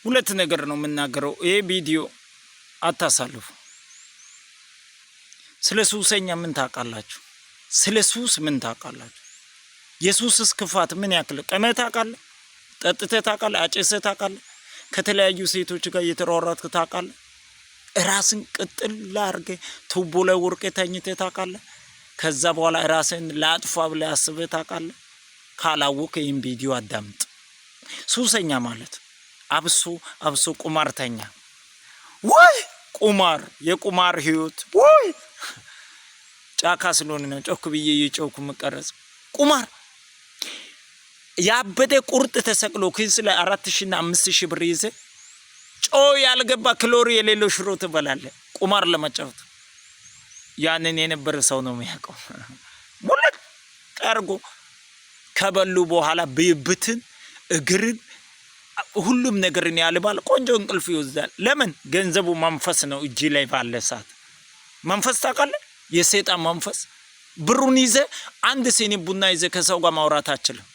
ሁለት ነገር ነው የምናገረው። ይሄ ቪዲዮ አታሳልፉ። ስለ ሱሰኛ ምን ታውቃላችሁ? ስለ ሱስ ምን ታውቃላችሁ? የሱስስ ክፋት ምን ያክል ቅመህ ታውቃለህ? ጠጥተህ ታውቃለህ? አጭሰህ ታውቃለህ? ከተለያዩ ሴቶች ጋር እየተሯሯጥክ ታውቃለህ? ራስን ቅጥል አድርገህ ቱቦ ላይ ወርቀህ ተኝተህ ታውቃለህ? ከዛ በኋላ ራስን ላጥፋ ብለህ አስበህ ታውቃለህ? ካላወቅህ ይህን ቪዲዮ አዳምጥ። ሱሰኛ ማለት አብሶ አብሶ ቁማርተኛ፣ ወይ ቁማር፣ የቁማር ህይወት ወይ ጫካ ስለሆነ ነው ጮክ ብዬ እየጮኩ የምቀረጽ። ቁማር ያበደ ቁርጥ ተሰቅሎ ኪስ ላይ 4000ና 5000 ብር ይዘ ጨው ያልገባ ክሎሪ የሌለው ሽሮ ትበላለህ ቁማር ለመጫወት። ያንን የነበረ ሰው ነው የሚያውቀው። ሙልጭ አድርጎ ከበሉ በኋላ ብብትን፣ እግርን፣ ሁሉም ነገርን ያልባል። ቆንጆ እንቅልፍ ይወስዳል። ለምን? ገንዘቡ መንፈስ ነው። እጅ ላይ ባለ ሰዓት መንፈስ ታውቃለህ፣ የሰይጣን መንፈስ። ብሩን ይዘ አንድ ሲኒ ቡና ይዘ ከሰው ጋር ማውራት አችልም።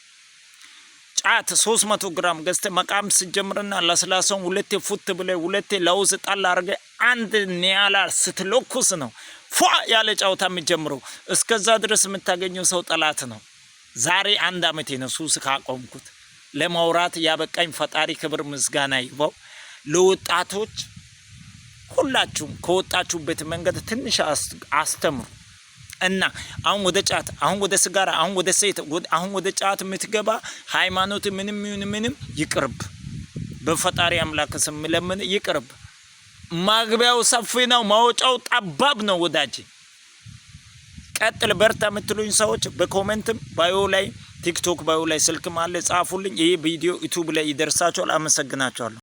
ጫት 300 ግራም ገዝተ መቃም ስትጀምርና ለስላሳውን ሁለቴ ፉት ብለ ሁለቴ ለውዝ ጣል አድርገ አንድ ኒያላ ስትለኩስ ነው ፏ ያለ ጨዋታ የሚጀምረው። እስከዛ ድረስ የምታገኘው ሰው ጠላት ነው። ዛሬ አንድ አመቴ ነው ሱስ ካቆምኩት። ለማውራት ያበቃኝ ፈጣሪ ክብር ምስጋና ይግባው። ለወጣቶች ሁላችሁም ከወጣችሁበት መንገድ ትንሽ አስተምሩ እና አሁን ወደ ጫት፣ አሁን ወደ ስጋራ፣ አሁን ወደ ሴት፣ አሁን ወደ ጫት የምትገባ ሃይማኖት ምንም ይሁን ምንም ይቅርብ። በፈጣሪ አምላክ ስም ለምን ይቅርብ። ማግቢያው ሰፊ ነው፣ ማውጫው ጠባብ ነው ወዳጅ። ቀጥል በርታ የምትሉኝ ሰዎች በ comment ም bio ላይ፣ ቲክቶክ bio ላይ ስልክም አለ፣ ጻፉልኝ። ይህ ቪዲዮ ዩቱብ ላይ ይደርሳቸዋል። አመሰግናቸዋለሁ።